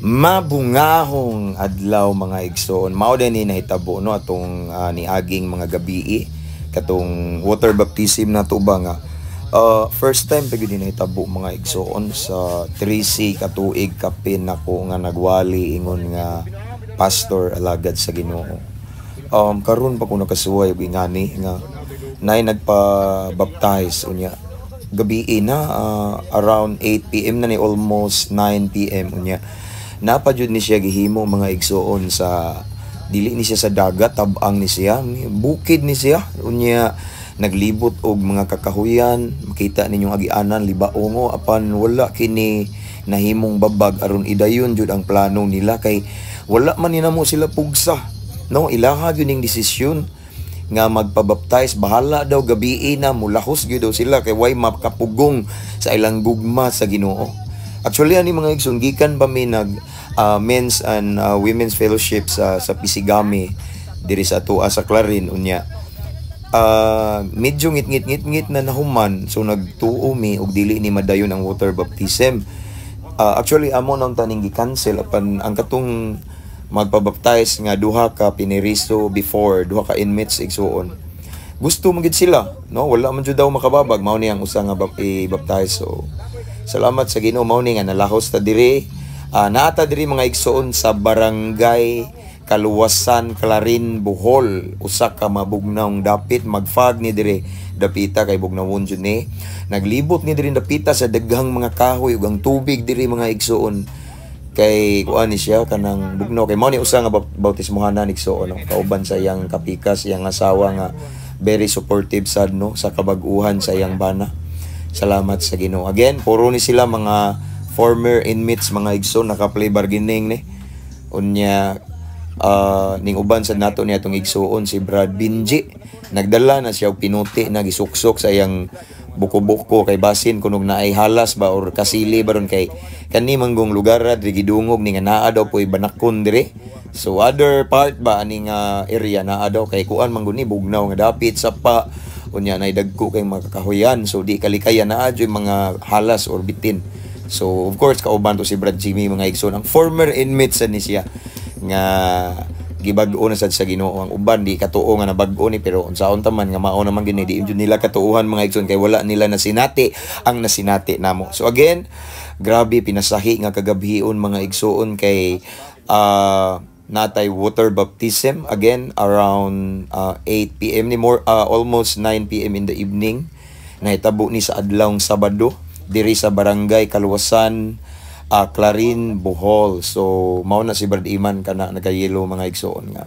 Mabungahong adlaw, mga igsoon. Mao din ni nahitabo, no, atong niaging mga gabii, katong water baptism na to ba nga first time pa gyud ni nahitabo, mga igsoon, sa 13 ka tuig kapin nako nga nagwali ingon nga pastor, alagad sa Ginoo. Karon pa ko nakasuway og ingani nga naay nagpa-baptize, unya gabii na, around 8 PM na ni, almost 9 PM. Unya napa jud ni siya gihimo, mga igsoon, sa dili ni siya sa dagat, tabang ni siya, bukid ni siya. Unya naglibot og mga kakahuyan, makita ninyong agianan, libaongo, apan wala kini nahimong babag aron idayon jud ang plano nila kay wala man ni namo sila pugsa, no? Ilaha gyud ning desisyon nga magpabaptize, bahala daw gabii na, mulahos gyud daw sila kay way makapugong sa ilang gugma sa Ginoo. Actually, ani, mga igsoon, gikan pa mi nag men's and women's fellowship sa Pisigami diri sa atoa sa Clarin. Unya medyo ngit-ngit ngit-ngit na nahuman, so nagtuo mi og dili ni madayon ang water baptism. Actually, amo nang taning gi-cancel, apan ang katong magpabaptize nga duha ka pineriso before, duha ka inmates, igsuon, gusto man gid sila, no? Wala man jud daw makababag, mao ni ang usa nga i-baptize. So salamat sa Ginoo, mao ni nga nalahos ta diri. Naata diri, mga igsuon, sa Barangay Kaluwasan, Clarin, Bohol, usa ka mabugnawng dapit. Magfag ni diri dapita kay bugnawon jud ni. Naglibot ni diri dapita sa daghang mga kahoy, ug ang tubig diri, mga igsuon, kay kuan ni siya kanang bugnaw, kay mao ni usa nga bautismohanan, igsuon, no? Kauban sa iyang kapikas, iyang asawa nga very supportive sad, no, sa kabag-uhan sa iyang bana. Salamat sa Ginoo. Again, puro ni sila mga former inmates, mga igsoon, naka-plea bargaining ni. Unya ning uban sa nato niya atong igsuon si Brad Binji. Nagdala na siya og pinuti na gisuksok sa iyang buko-buko kay basin kunog naay halas ba or kasili ba ron, kay kani manggong lugar diri gidungog ni nga naa daw po'y banakon diri. So other part ba ani nga area naa daw, kay kuan man gud ni, bugnaw nga dapit sa pa. Unya nay dagko kay mga kakahuyan, so di kalikaya naa jud mga halas or bitin. So of course kauban to si Brad Jimmy, mga igsoon, ang former inmate sa ni siya nga gibag-o na sad sa Ginoo. Ang uban di katuo nga nabag-o ni, pero unsaon ta man nga mao naman gini, di jud nila katuohan, mga igsoon, kay wala nila nasinati ang nasinati namo. So again, grabe pinasahi nga kagabhion, mga igsoon, kay natay water baptism again around 8 PM ni, more almost 9 PM in the evening. Nahitabo ni sa adlawng Sabado diri sa Barangay Kaluwasan, Clarin, Bohol. So mao na si Brad Iman kana nagayelo, mga igsoon, nga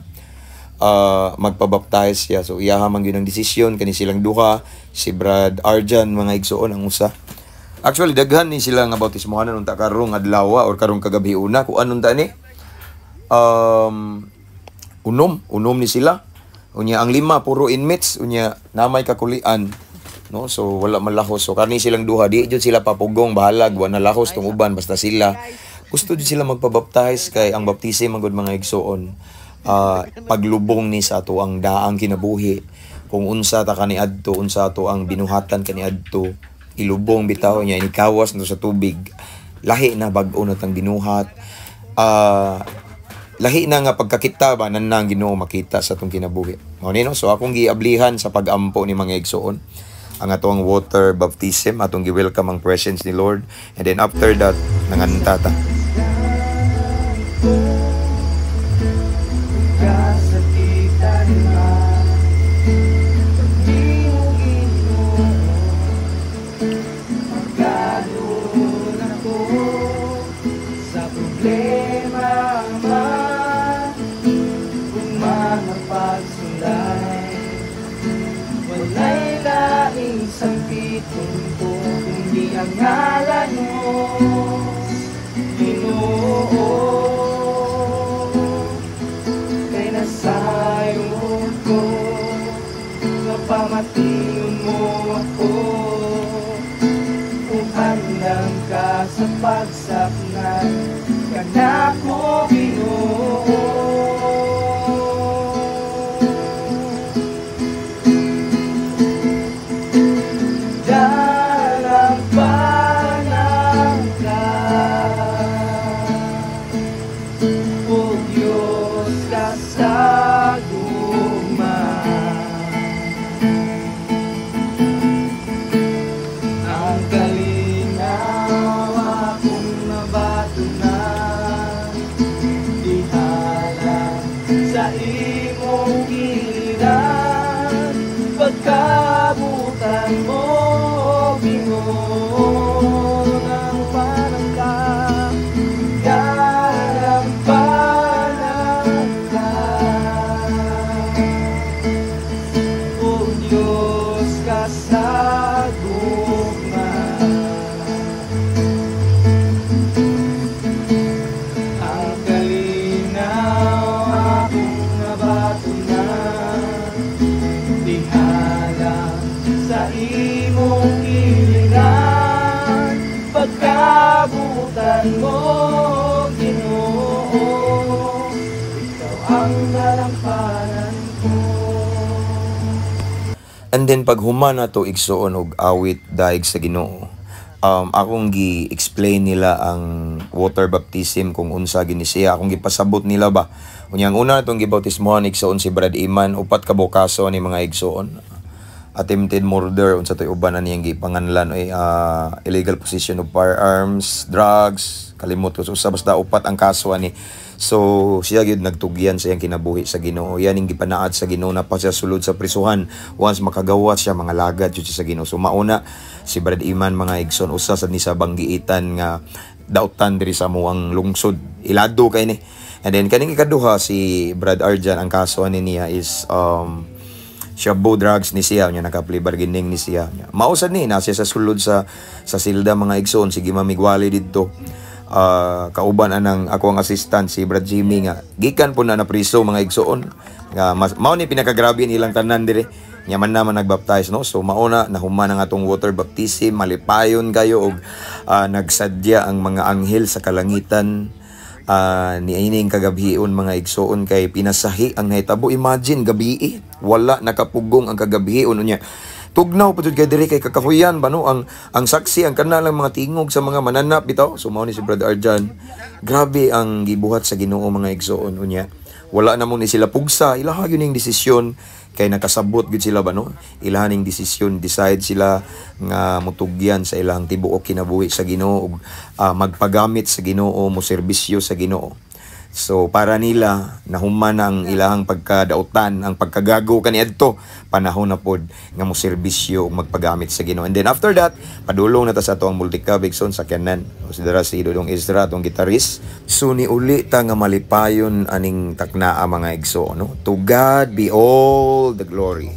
magpabaptize siya. So iyaha man gyud ang desisyon kani silang duha, si Brad Arjan, mga igsoon, ang usa. Actually, daghan ni sila nga bautismohanan unta karong adlaw or karong kagabi una, kuan unta ni unom, unom ni sila. Unya ang lima puro inmates, unya namay kakulian, no? So wala man lahos. So kani silang duha, di jud sila papugong, bahalag wa na lahos tong uban, basta sila gusto jud sila magpabaptize, kay ang baptism man gud, mga igsoon, paglubong ni sa ato ang daang kinabuhi, kung unsa ta kaniadto, unsa ato ang binuhatan kaniadto, ilubong bitaw niya, inikawas no sa tubig, lahi na, bag-o na tang binuhat, lahi na nga pagkakita ba nan ang Ginoo makita sa atong kinabuhi. Mao ni, no? So akong giablihan sa pag-ampo ni, mga igsoon, ang atong water baptism, atong gi-welcome ang presence ni Lord, and then after that nanganta ta. Kasakitan man, di mo Ginoo, Magkaroon ako sa problema man, kung mga pagsulay, walay laing sampiton ko kundi ang ngalan mo, Ginoo. Kay nasayod ko nga pamation mo ako, kung andam ka sa pagsapnay kanako, Ginoo. Dalampanan ka. Nabatunan diha lang sa imong giliran. Pagkabutan mo, Ginoo, ng panangga. Ang panangga. O Diyos ka sa gugma. Ang kalinaw akong nabatunan diha lang sa imong giliran. Pagkabutan mo, Ginoo, ikaw ang dalampanan ko. And then pag human na to, igsuon, og awit daig sa Ginoo. Akong gi-explain nila ang water baptism, kung unsa gini siya. Akong gipasabot nila ba. Unya ang una atong gibautismohan, igsuon, si Brad Iman, upat ka kaso ni, mga igsuon. Attempted murder, unsa toy uban ani ang gipanganlan ay illegal possession of firearms, drugs, kalimot ko sa usa, basta upat ang kaso ani. So siya gyud nagtugyan sa iyang kinabuhi sa Ginoo. Yan ang gipanaad sa Ginoo na pa siya sulod sa prisuhan. Once makagawa siya, mga lagad jud siya sa Ginoo. So mauna si Brad Iman, mga igsoon, usa sad ni sa banggiitan nga dautan diri sa amuang lungsod. Ilado kay ni. And then kaning ikaduha, si Brad Arjan, ang kaso ani niya is shabu, drugs ni siya nya, naka-plea bargaining ni siya. Mao sad ni na siya sa sulod sa silda, mga igsoon, sige mamigwali didto. Kauban anang ako ang assistant, si Brad Jimmy, nga gikan po na na priso, mga igsoon, nga mas, mao ni pinakagrabe nilang tanan dire nya man naman nagbaptize, no? So mauna nahuman ang atong water baptism, malipayon kayo og nagsadya ang mga anghel sa kalangitan niining kagabhion, mga igsoon, kay pinasahi ang nahitabo. Imagine, gabi, wala nakapugong ang kagabhion. Unya tugnaw pa jud kay diri kay kakahuyan ba, no? Ang saksi ang kanalang mga tingog sa mga mananap bitaw. So mao ni si Brother Arjan, grabe ang gibuhat sa Ginoo, mga igsoon. Unya wala na mo ni sila pugsa, ilaha gyud ning desisyon kay nakasabot gyud sila ba, no? Ilaha ning desisyon, decide sila nga mutugyan sa ilang tibuok kinabuhi sa Ginoo ug magpagamit sa Ginoo, mo serbisyo sa Ginoo. So para nila nahuman ang ilahang pagkadautan, ang pagkagago kaniadto, panahon na pod nga mo serbisyo ug magpagamit sa Ginoo. And then after that, padulong na ta sa ato ang multicab, igsoon, sakyanan. O si dara si Dodong Ezra, atong gitarist. So ni uli ta nga malipayon aning taknaa, mga igsoon, no? To God be all the glory.